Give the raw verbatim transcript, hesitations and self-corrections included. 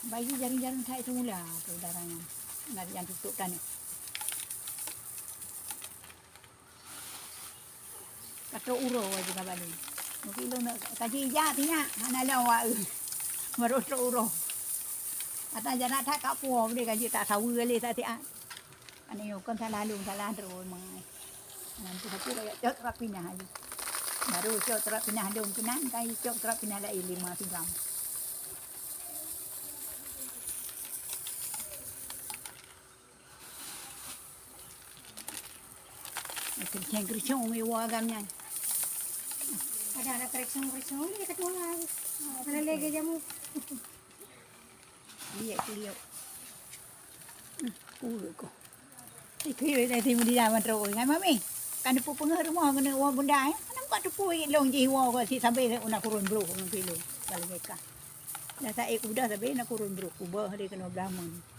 Bayi jarang-jarang that semula tu darah nyan. Ngat nyang tutup tanah. Ka trok uroe juga balu. Mungkin lôn nak kaji ija tinyak, hana lom awak eu. Baru trok uroe. Ata janak that ka puo boleh kaji tak sawa lé tak siat. Ane yo kon salah lôn, salah droe mai. Nanti satu lagi cok trok pinah lagi. Baru cok trok pinah lôn kinan, kai cok trok pinah lain lima tiga. Kenceng-kenceng iwa agam nyan. Ada, ada kereksong-kereksong ni kata orang. Ada lagi jamu. Lihat, lihat. Kulit ko. Ikui dari timur di dalam terus. Ngai mami. Kan depu pengeh rumah kena uang bunda eh. Kan nampak depu long jih uang ko si sampai una kurun bro ngan kilo. Kalau mereka. Dah tak udah sampai nak kurun bro. Kubah dia kena belamun.